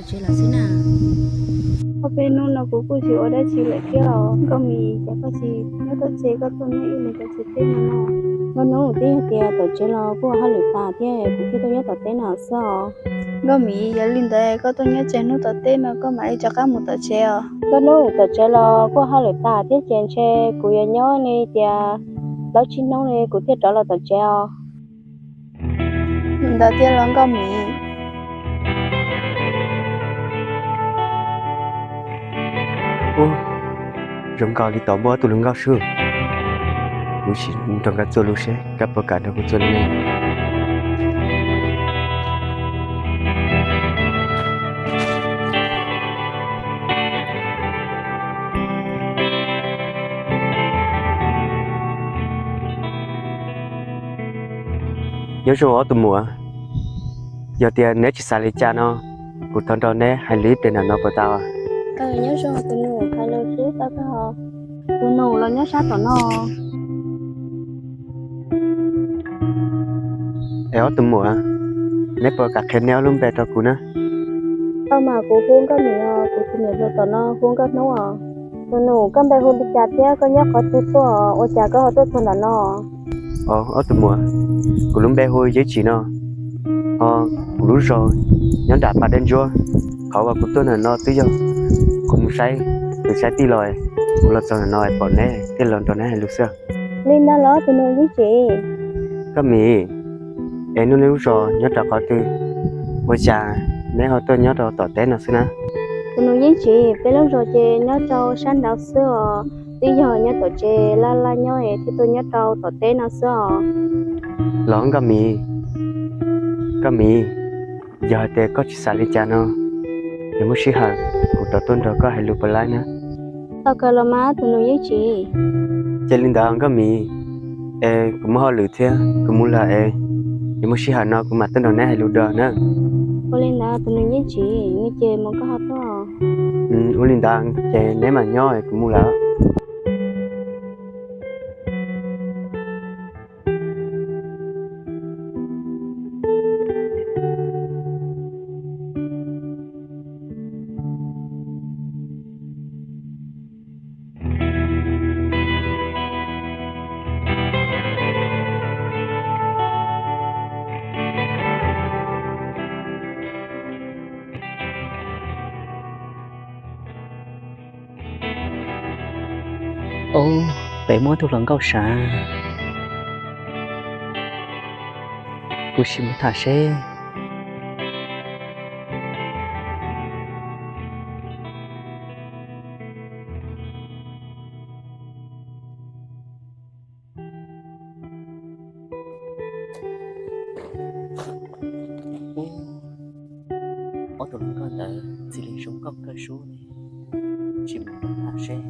tsev lawm xwb na. Ob peb hnub no kuv kuj tsis ua dab tsi lawm thiab os. Nkauj Mis, cas koj tsis nyob tom tsev, koj tuaj nyob ib leeg tom tsev teb no no? Nkauj Hnub, twb yog tias tom tsev los kuj ua hauj lwm tas thiab kuv thiaj tuaj nyob tom teb no xwb os. Nkauj Mis, yog li ntawd koj tuaj nyob tsawg hnub tom teb no koj mam li rov qab mus tom tsev os? Nkauj Hnub, tom tsev los kuj ua hauj lwm tas thiab ces ntshe kuv yuav nyob li tias plaub tsib hnub li kuv thiaj rov los tom tsev os. Ntawd thiaj los Nkauj Mis. Ub, zoo nkaus li tau npua ob tug hluas nkauj sub. Kuv sim nrog nkawd txuas lus seb nkawd puas kam nrog kuv txuas lus ne. Nyob zoo ob tug muam, yog tias neb tsis xav li cas no, kuv thov nrog neb hais lus ib pliag ntawm no puas tau? Nyob zoo tus nus, hais lus xwb tau kawg. Tus nus los nyob sab tom no. Es ob tug muam, neb puas kam qhia neb ob lub npe rau kuv na? Tau mas, kuv hu Nkauj Mis os, kuv tus niam hluas tom no hu Nkauj Hnub os. Tus nus, koj npe hu li cas thiab koj nyob qhov twg tuaj, ua cas koj ho tuaj txog ntawm no? Os, ob tug muam, kuv lub npe hu Yeeb Tsim no, ho kuv lub zos nyob nram Pas Dej Ntsuab. Qhov uas kuv tuaj ntawm no twb yog kuv mus saib kwv saib tij los, kuv los txog ntawm no pom neb thiaj los nrog neb hais lus xwb. Li ntawd los tus nus Yeeb Tsim? Nkauj Mis, es neb lub zos nyob rau qhov twg, ua cas neb ho tuaj nyob rau tom teb no xwb na? Tus nus Yeeb Tsim, peb lub zos ces nyob rau sab nraud xwb os, twb yog nyob tom tsev laj laj nyob es thiaj tuaj nyob rau tom teb no xwb os. Los Nkauj Mis, Nkauj Mis, yog hais tias koj tsis xav li cas no, es muaj sij hawm kuv rov tuaj nrog koj hais lus puas laib na? Tau kawg los mas tus nus Yeeb Tsim. Ces li ntawd Nkauj Mis, es kuv muaj hauj lwm thiab kuv mus lawm es, es muaj sij hawm no kuv mam tuaj nrog neb hais lus dua na. Ua li ntawd tus nus Yeeb Tsim, nws ces mus koj ho tuaj. Ua li ntawd ces neb mam nyob es kuv mus lawm. Ub, pem muaj tug hluas nkauj sav, kuv sim mus tham seb. Ob tug hluas nkauj ntawd txis li zoo nkauj kawg sub li, sim mus tham seb.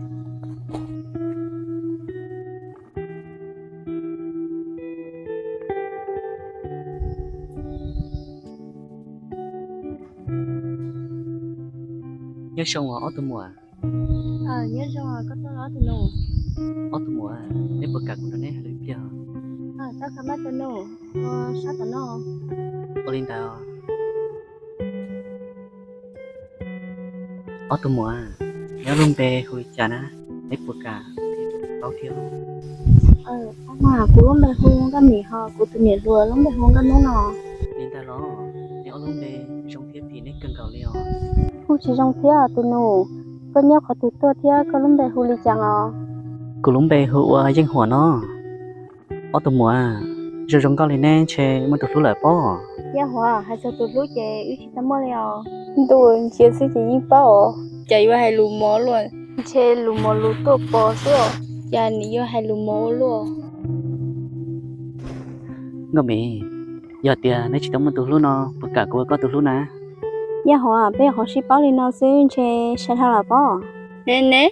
Nyob zoo os ob tug muam. Nyob zoo, koj tuaj los ob tug nus? Ob tug muam, neb puas kam kuv nrog neb hais lus ib pliag? Tau kawg mas tus nus, ua sab tom no. Ua li ntawd. Ob tug muam, neb lub npe hu li cas na? Neb puas kam paub thiab? Mas kuv lub npe hu Nkauj Mis, ho kuv tus niam hluas lub npe hu Nkauj Hnub no. Li ntawd los, neb ob lub npe zoo thiab phim neb kawg nkaus li os. Kuj tsis zoo thiab tus nus, koj nyob qhov twg tuaj thiab koj lub npe hu li cas os? Kuv lub npe hu ua Yeej Huam no. Ob tug muam, zoo zoo nkauj li neb ntshe muaj tus hlub lawm pob? Yeej Huam, hais txog tus hlub ces wb tsis tau muaj li os. Ntuj, ntsia xwb ces yeej paub os. Cas yuav hais lus mos luaj, ntshe lus mos lus tuaj pos xwb os. Cas nws yuav hais lus mos ua luaj. Nkauj Mis, yog tias neb tsis tau muaj tus hlub no, puas kam kuv ua koj tus hlub na? Yeej Huam, peb nyuam qhuav sib paub li no xwb ntshe sai dhau lawm pob. Ne ne,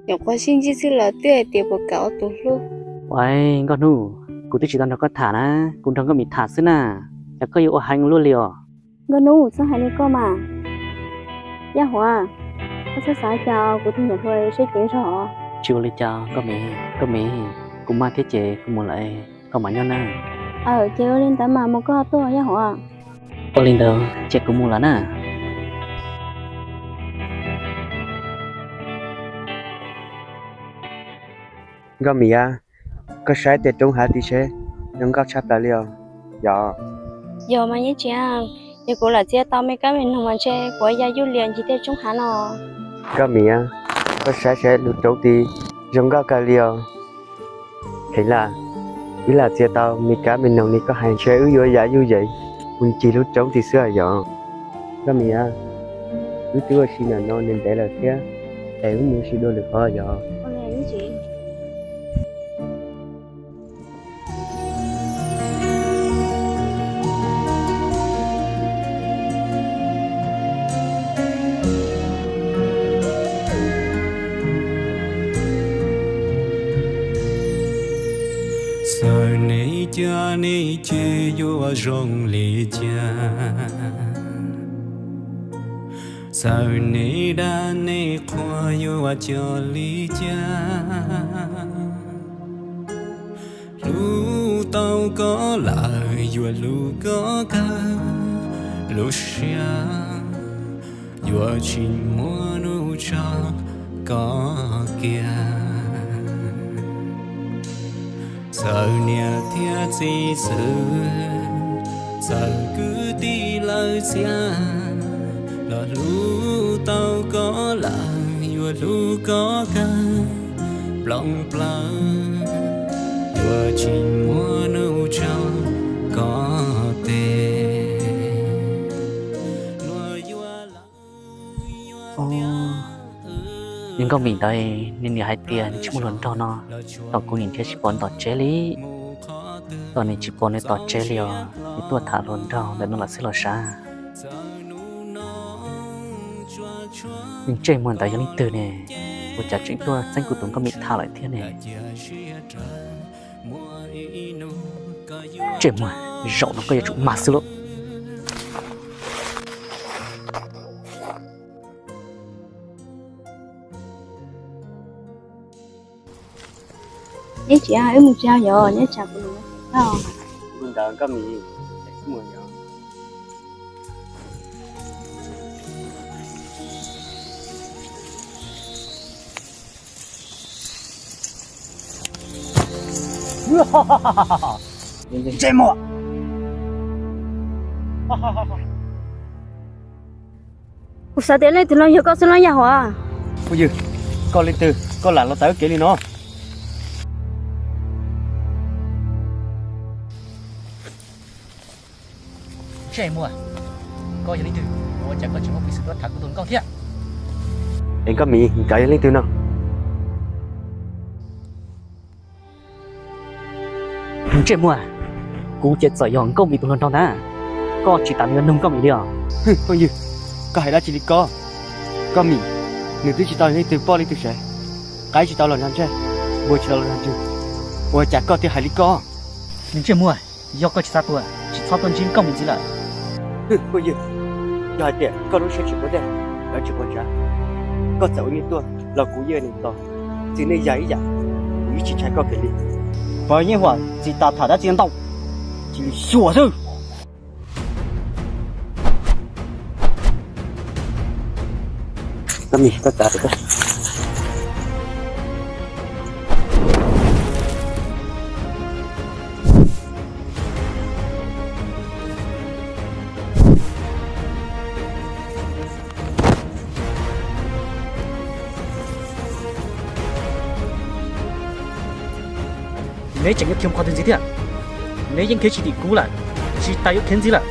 nyuam qhuav sib ntsib xwb los twb hais tias puas kam ua tus hlub. Ua, Nkauj Hnub, kuv twb tsis tau nrog koj tham na, kuv nrog Nkauj Mis tham xwb na, cas koj yuav ua heev luaj li os? Nkauj Hnub, txhob hais li koj mas. Yeej Huam, koj txhob xav cas, kuv tus niam hluas siab ceev zog. Tsis ua li cas Nkauj Mis, Nkauj Mis, kuv maj thiab ces kuv mus lawm, koj mam nyob na. Aw, ces ua li ntawd mas mus koj ho tuaj Yeej Huam. Ua li ntawd ces kuv mus lawm na. Nkauj Mim, koj saib tej roob hav tid seb zoo nkauj tshaj plaws li os. Yog, yog mas Yeej Tsim, yog kuv lam txia tau me kab me noog mas ntshe kuv ya yuj lias ncig tej roob hav no. Nkauj Mim, koj saib seb lub roob tid zoo nkauj kawg li os. Kheev Laj, wb lam txia tau me kab me noog li koj hais ntshe wb yuav ya yuj yees mus ncig lub roob tid xwb yog. Nkauj Mim, wb twb ua si nram no ntev ntev lawm thiab, es wb mus ua si dua lwm qhov yog. Txawm nej cab nej ces yuav zoo li cas, txawm nej dab nej qhua yuav coj li cas, hlub tau koj lawm yuav hlub koj kawg, lub siab yuav tsis muaj hnub tso koj kiag. Txawm niam thiab txiv txwv, txawm kwv tij lawv txiv, los hlub tau koj lawm yuav hlub koj kawg, nplooj plaws yuav tsis muaj hnub tso koj tes. Niag Nkauj Mim ntawd, nws niam hais tias nws tsis muaj hluas nraug no, tos kuv niam nrhiav tsis pom nws tom tsev li. Tos nws tsis pom nws tom tsev li os, nws tuaj tham hluas nraug ntawm no los xwb los sav. Ntsej muag ntawd yog leej twg ne? Ua cas tseem tuaj txeeb kuv tus Nkauj Mim tham lawm thiab ne? Ntsej muag, zaum no koj yuav tsum mag xwb lauj. Neb tsis, wb mus tsev yog neb tsa kuv lus. Ntawd Nkauj Mim, wb mus yog. Ntsej muag. Kuv xav tias leej twg no yog koj xwb los yog hov. Phooj ywg, koj leej twg koj lam los tawm kev li no? Ntsej muag, koj yog leej twg ua cas koj tsis muaj peev xwm tuaj tham kuv tus nkauj thiab? Es Nkauj Mim, koj yog leej twg no? Ntsej muag, kuv ces txawm yog Nkauj Mim tus hluas nraug ntag, koj tsis tas nws yog nug Nkauj Mim li os. Phooj ywg, koj hais dab tsi li ko? Nkauj Mim, nws twb tsis tau leej twg poj leej twg sev, qaib tsis tau los nrog ntsej, npua tsis tau los nrog ntswg, ua cas koj thiaj hais li ko? Ntsej muag, yog koj tsis xav tuag tsis txhob tuaj ntsib Nkauj Mim ntxiv lawm. Phooj ywg, yog hais tias koj lub siab tsis quav dej, lawv tsis quav ntshav, koj txawm ua nyiaj tuaj los kuv yeej tos, txij nej yam ib yam, kuv yeej tsis ntshai koj kiag li. Pog Yeej Huam, tsis tas tham dab tsi ntau, cia li xyuas xwb. Neb tseem yuav khiav mus qhov twg ntxiv thiab? Neb yeej khiav tsis dim kuv lawm, tsis tas yuav khiav ntxiv lawm.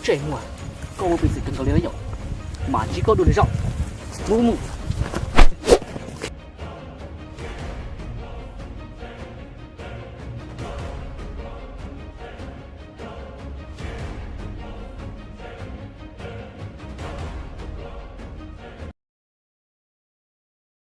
Tsev muag, koj ua peev xwm kawg nkaus li yom, mas ntsib koj dua lwm zaus. Mus mus.